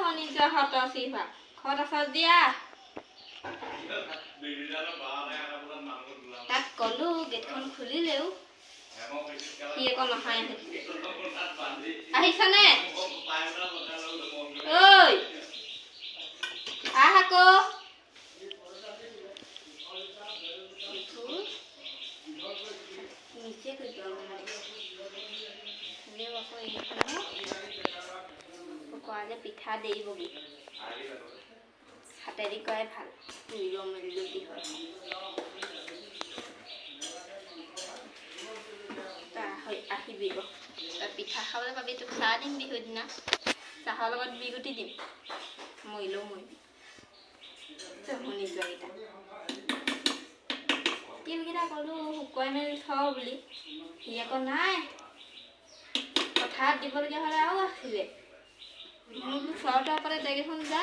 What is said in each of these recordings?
শুনি যোৱা সত চিভা ঘৰত আছ দিয়া। তাক ক'লো গেটখন খুলিলেও সি আকৌ নহাই। আহিছনে ঐ? আহ আকৌ। নিজে কৰিব হ'লেও আকৌ এইখনো শুকুৱালে পিঠা দেৰিবগৈ, হাতেদি কৰাই ভাল, পুৰিব মেলিলেও কি হয়। আহিবি তই পিঠা খাবলৈ পাবি, তোক চাহ দিম বিহুৰ দিনা, চাহৰ লগত বিগুটি দিম, মৰিলেও মৰিবি। শুনি যোৱাকেইটা তিলকেইটা ক'লো শুকুৱাই মেলি থ বুলি, সি আকৌ নাই। পথাৰত দিবলগীয়া হ'লে আৰু আছিলে, মোৰ চৰতৰ পালে দেগেখন যা,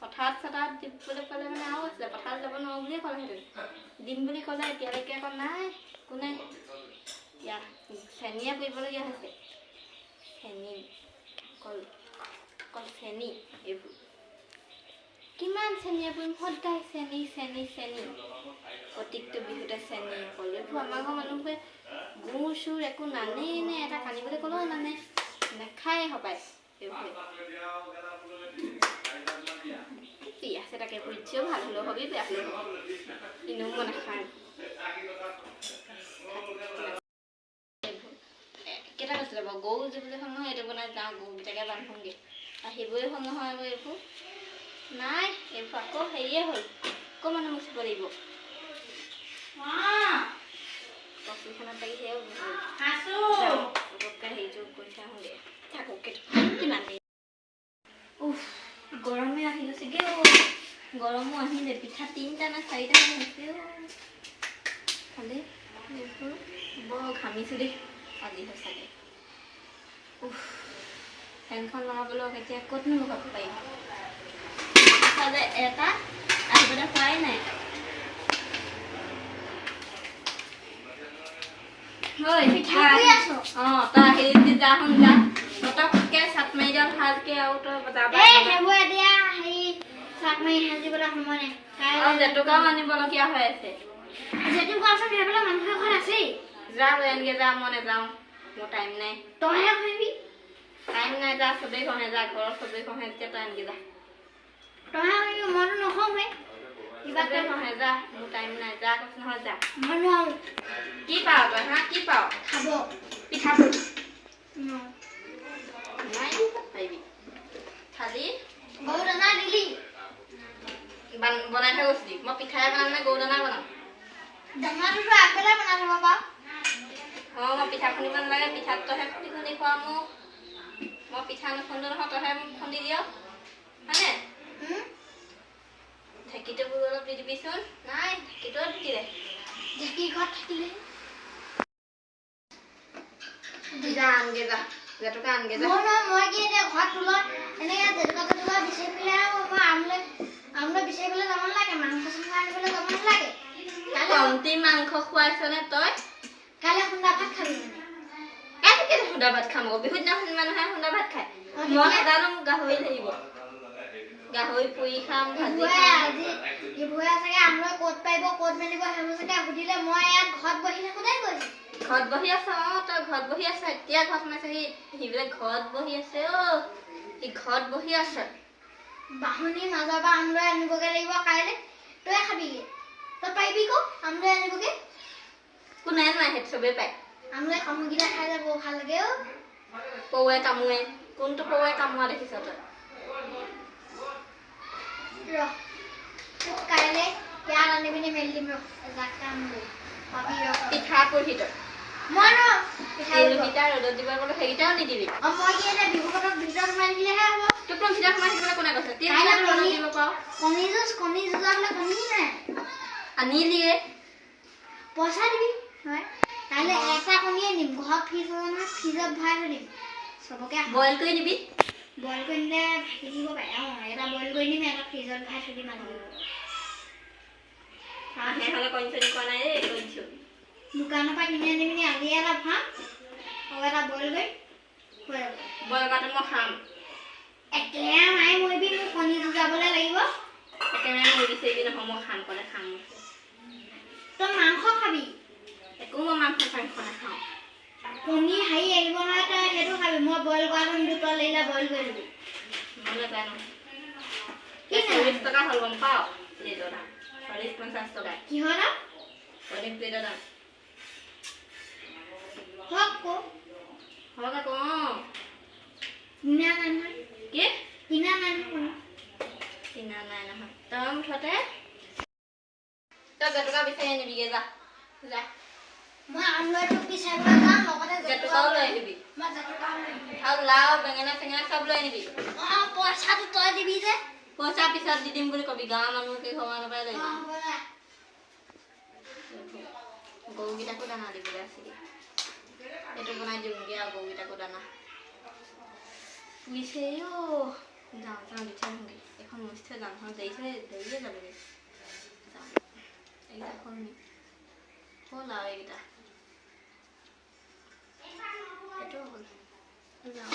পথাৰত চথাৰত দিবলৈ পালে মানে আৰু আছিলে, পথাৰত যাব নোৱাৰোঁ বুলিয়ে ক'লেহেঁতেন, দিম বুলি ক'লে এতিয়ালৈকে আকৌ নাই কোনে। এতিয়া চেনিয়ে পুৰিবলগীয়া হৈছে, চেনি অকল অকল চেনি, এইবোৰ কিমান চেনিয়ে পুৰিম, সদায় চেনি চেনি চেনি, প্ৰত্যেকটো বিহুতে চেনি অকল। এইবোৰ আমাৰ ঘৰৰ মানুহবোৰে গুৰ চুৰ একো নানেই নে, এটা কানিবলৈ ক'লেও নানে, নাখায় সপায় এইবোৰে। কি আছে তাকে পুৰিছেও, ভাল হ'লেও হবি বেয়া হ'লেও হবি, এনেও মই নাখাওঁ। কেইটা কৈছিলে বাৰু গৰু যিবলৈ হ'ল নহয়, এইটো বনাই যাওঁ গৰুকেইটাকে বান্ধোগৈ, আহিবই হ'ল নহয় আকৌ। এইবোৰ নাই, এইবোৰ আকৌ হেৰিয়ে হ'ল, আকৌ মানুহ মুচিব লাগিব। কচুখনত লাগি সেয়াও পটককৈ হেৰিটো কৰি থৈ আহোঁগৈ, থাকোঁ কিমান দেৰি। উফ গৰমে আহি গৈছেগৈ অ', গৰমো আহিলে, পিঠা 3টা নে 4টামান হৈছে অ'। খালে এইবোৰ বৰ ঘামিছোঁ দেই আজি সঁচাকৈ। উফ ফেনখন লগাবলৈ এতিয়া ক'তনো লগাব পাৰিম, পিঠা যে এটা আহিবলৈ হোৱাই নাই। অঁ তই আহিলি যা শুন যা, পটককৈ চাট মাৰি যাম ভালকৈ আৰু তই জেতুকাও আনিবলগীয়া হৈ আছে। যা লৈ আনগে যা, মই নাযাওঁ, মোৰ টাইম নাই। তইহে ঘঁহিবি? টাইম নাই, যা চবেই ঘঁহে যা, ঘৰৰ চবেই ঘঁহে যেতিয়া তই আনগে যা। তইহে ঘঁহিবি, মইতো নঘঁহোৱে। কিবা ঘঁহে যা, মোৰ টাইম নাই, যা কৈছো নহয় যা। মই নোৱাৰো। কি পাৱ তই হা, কি পাৱ? খাব পিঠা নাই পাৰিবি, খালি গৰু দানা দিলি বনাই থৈ গৈছিলি। মই পিঠাই বনাম নে গৰু দানা বনাম? দানাটোতো আগবেলাই বনাই থব পাৰ। অঁ মই পিঠা খুন্দিব নালাগে, পিঠাত তইহে খুন্দি খুন্দি খোৱা মোক, মই পিঠা নুখুন্দো নহয়, তইহে মোক খুন্দি দিয় হয়নে? ঢেঁকীটো অলপ দি দিবিচোন। নাই ঢেঁকীটোও দিলে, ঢেঁকী ঘৰত থাকিলে। যা আনগে যা, জেতুকা আনগে যা। মই কি এতিয়া ঘৰত তোলত এনেকৈ জেতুকা জেতুকা বিচাৰি পেলাই আৰু মই আমলৈ বিচাৰি পেলাই যাব নালাগে, মাংস চাংস আনিবলৈ যাব নালাগে। কমটি মাংস খুৱাইছনে তই? কাইলৈ খুন্দা ভাত খাবি মানে? কাইলৈ কেলে খুন্দা ভাত খাম আকৌ? বিহুৰ দিনাখন মানুহে খুন্দা ভাত খায়। মই নাজানো, মোক গাহৰি লাগিব, গাহৰি পুৰি খাম, ভাজি খাম। আজি ইবোৰে চাগে আমলৈ ক'ত পাৰিব ক'ত মেলিব সেইবোৰ চাগে সুধিলে, মই ইয়াত ঘৰত বহি থাকোঁতে কৈছে। ঘৰত বহি আছ? অঁ তই ঘৰত বহি আছ, এতিয়া ঘৰত সোমাইছে সি, বোলে ঘৰত বহি আছে অ', সি ঘৰত বহি আছে। বাঁহনিৰ মাজৰ পৰা আমলৈ আনিবগৈ লাগিব কাইলৈ, তই খাবিগৈ। তই পাৰিবি ক আমলৈ আনিবগৈ? কোনে নোৱাৰে, সেইটো চবেই পায়। আমলৈ কামোৰকেইটা খাই যে বৰ ভাল লাগে অ'। পৌৱে কামোৰে, কোনটো পৌৱে কামোৰা দেখিছ তই? ৰ তোক কাইলৈ ইয়াত আনি পিনি মেলি দিম ৰ, এজাক আমলৈ পাবি ৰ। পিঠা পুৰহি তই। মই ন পিঠা তিলকেইটা ৰ'দত দিব ক'লো, সেইকেইটাও নিদিবি। অঁ মই কি এতিয়া বিহু বতৰত ভিতৰত সোমাই থাকিলেহে হ'ব? তোকনো ভিতৰত সোমাই থাকিবলৈ কোনে কৈছে? তিলকেইটা ৰ'দত দিব পাৰ। কণী যুঁজ, কণী যুঁজাবলৈ কণী নাই। আনিলিয়ে পইচা দিবি হয়। কাইলৈ এটা কণী আনিম, ঘৰত ফ্ৰিজ আছে নহয়, ফ্ৰিজত ভৰাই থৈ দিম চবকে। বইল কৰি দিবি। বইল কৰি নিলে ভাগি থাকিব পাৰে। অঁ এটা বইল কৰি দিম, এটা ফ্ৰিজত ভৰাই থৈ দিম আজি। সেইফালে কণী চণী খোৱা নাই দেই, কৈ দিছোঁ। দোকানৰ পৰা কিনি আনি পিনি আজি এটা ভৰাম আৰু এটা বইল কৰিম, হৈ যাব। বইল কৰাটো মই খাম। একেৰা মাৰি মৰিবি। একেবাৰে মই বিচাৰিবি নহয়, মই খাম ক'লে খাম। তই মাংস খাবি? একো মই মাংস চাংস নাখাওঁ। কণী হেৰি আহিব নহয়, তই সেইটো খাবি। মই বইল কৰা থ'ম, তই লাগিলে বইল কৰি দিবি। মই নাজানো। কি? 40 টকা হ'ল, গম পাৱ? প্লেটৰ দাম 40 50 টকা। কিহৰ দাম? কণী প্লেটৰ দাম। হওক ক। হওক আকৌ, অঁ। কিনা নাই নহয়। কি? কিনা নাই নহয়। কিনা নাই নহয়। তই মুঠতে তই জেতুকা বিচাৰি আনিবিগে, যা যা। মই আমলখিটো বিচাৰিবলৈ যাম, লগতে জেতুকাও লৈ আহিবি। মই জেতুকাও লৈ আহিম। আৰু লাও বেঙেনা চেঙেনা চব লৈ আনিবি। অঁ, পইচাটো তই দিবি যে। পইচা পিছত দি দিম বুলি কবি। গাঁৱৰ মানুহ কেইঘৰমানৰ পৰাই লৈ অঁ, যাম। হ'ব দে। গৰুকেইটাকো দানা দিবলৈ আছিলে, এইটো বনাই দিওঁগৈ আৰু গৰুকেইটাকো দানা পুৰিছে। অ' যাওঁ যাওঁ, দি থৈ আহোঁগৈ। এইখন মুচি থৈ যাওঁ, নহ'লে দেৰি দেৰিয়ে যাবগৈ। যাওঁ। এইকেইটা হ'ল নি? হ'ল আৰু এইকেইটা, এইটো হ'ল। যাওঁ।